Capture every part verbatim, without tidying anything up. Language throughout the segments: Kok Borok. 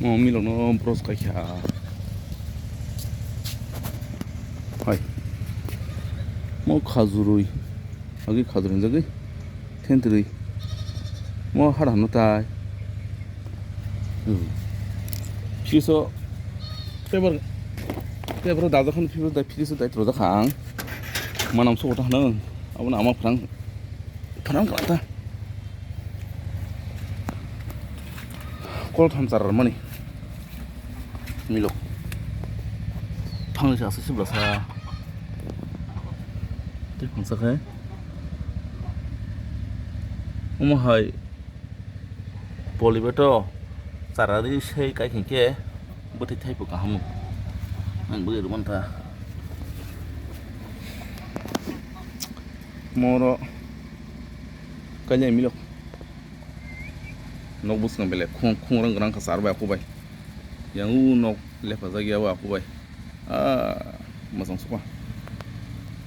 Mo milokno bros kaikha. Hai. Mo khajurwi. Agi khajurwi jagwi. Thentrwi. Mo hada hano tai. Hmm. Piso. Paper. Paper dajak hano piso dai piso dai trojak ang. Manam sokota hano. Abo na ama phrang. Phrang kala ta. Kol tham char mani. Milok. Phang sa aswk sibla sa. Tei phang sa khai. Omo hai. Polibeto. Chara ri sei kai khingke. Bwthai thaipo kaham. Ang bwrwi rwmantha. Moro. Kanya milok. Nok bwskango belai khung, khungrang gwnang kha char bai aku bai. Yang u nok lephajak ya o aku bai. Ah, mwchang sukha.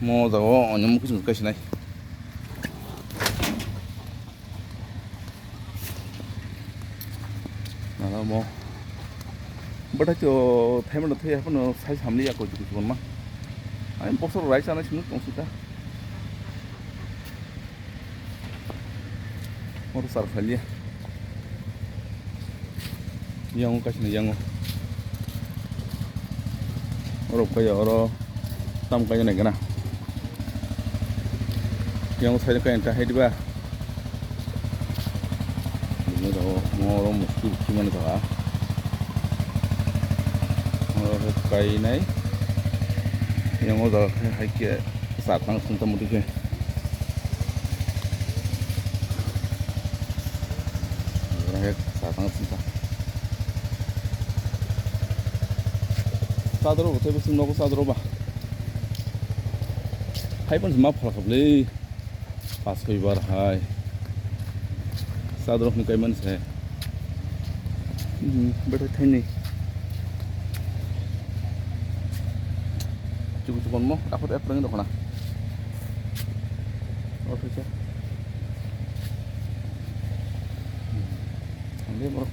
Mo jaga o onyam mukising kai sinai. Nala mo. Bwthai to thaimano thai haphano sai samli ya koi tuku ma. Ai bosor rai chana simi tong sita. Oro sar khalia. Yang kaisa yang. Oro kaya oro tam kaya nai gana. Yang sai kaya ta hai diba. Ini ro mo oro musti bukti mana jaga. Oro kainai. Yang o jaga hai ke. Satang sungta muti ke. Ora he satang sungta. Sadro bo tebo sung nogo sadro ba. Hai pon ma phala kable. Pas koi bar hai. Sadro ni kai man se. Hmm, better thai ni. Chuku chuku mo, dapat apa lagi dokna. Oh, bisa. Ambil bro.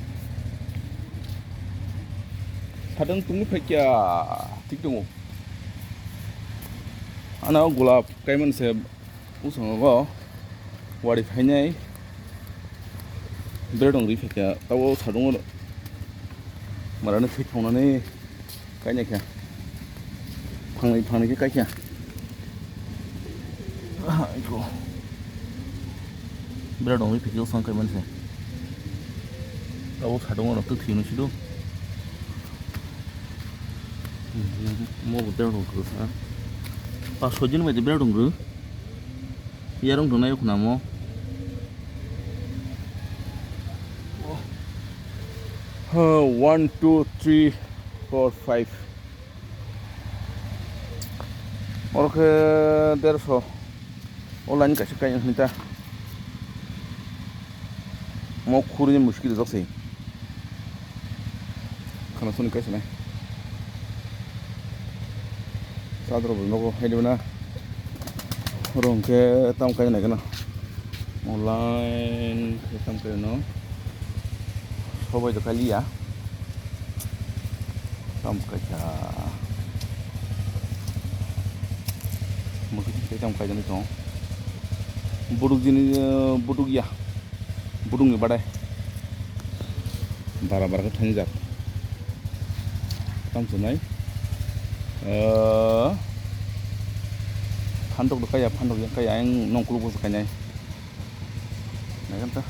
Sadang tunggu phaikya, tik tunggu. Ana gulap kaiman se usung go. Wari phainai. Bera dong ri phaikya, tabo sadungo. Marano thik thongnani. Kainai kha. Phangnai, phangnai khe kaikha. Ah, iko. Bera dong ri phikhe usang kai manse. Abo sadungo rok twi thwino sido. Mo bo bera dong kha. Pas soi din bai de bera dong ri. Yarong dong nayo khna mo. Huh, one, two, three, four, five. Oro khe derso. O line kaisa kainwi hwnwi ta. Mo khurui mushkil jak se. Khana soni kaisa nai. Sadro bo nogo hai de na. Oro hwnkhe tam kainai gana. O line khe tam kaino. Sobai do kaliya. Tam kaisa. Mukhe tei tam kaijani tongo. Buduk jini, eh, buduk ya. Buduk ni badai. Bara bara khe thangjak. Tam sunai. Eh, phantok do kaya, phantok yang kaya, yang nongkulu bo kanya. Naikam ta.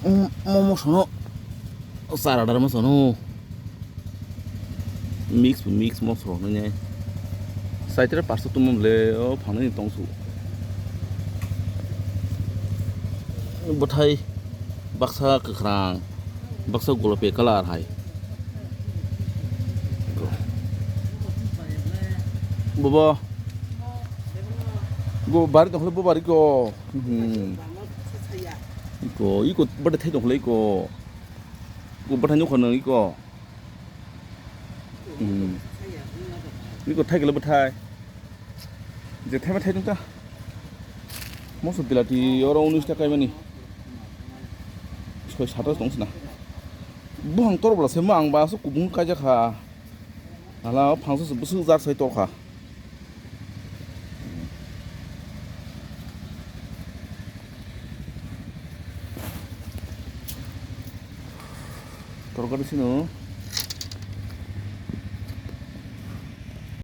Mm, momo sono. Sara dharma sono. Mix, mix mosro nanya. Saitre pasto tumum le, o phangni tongsu. Bwthai baksa kwkhwrang, baksa golopi colour hai. Bobo. Go bari tongkhle bo bari ko. Hmm. Iko, iko bwthai thai tongkhle iko. Go bwthai nukha nang iko. Hmm. Iko thai khle bwthai. Je thai ma thai tongta. Moso bilati oro unis ta kaimani. Soi sata tong sina. Buphang tor bwla semo ang ba aswk kubung kaijak kha. Hala o phangsa se bwswk jak sai tor kha. Tor kari sino.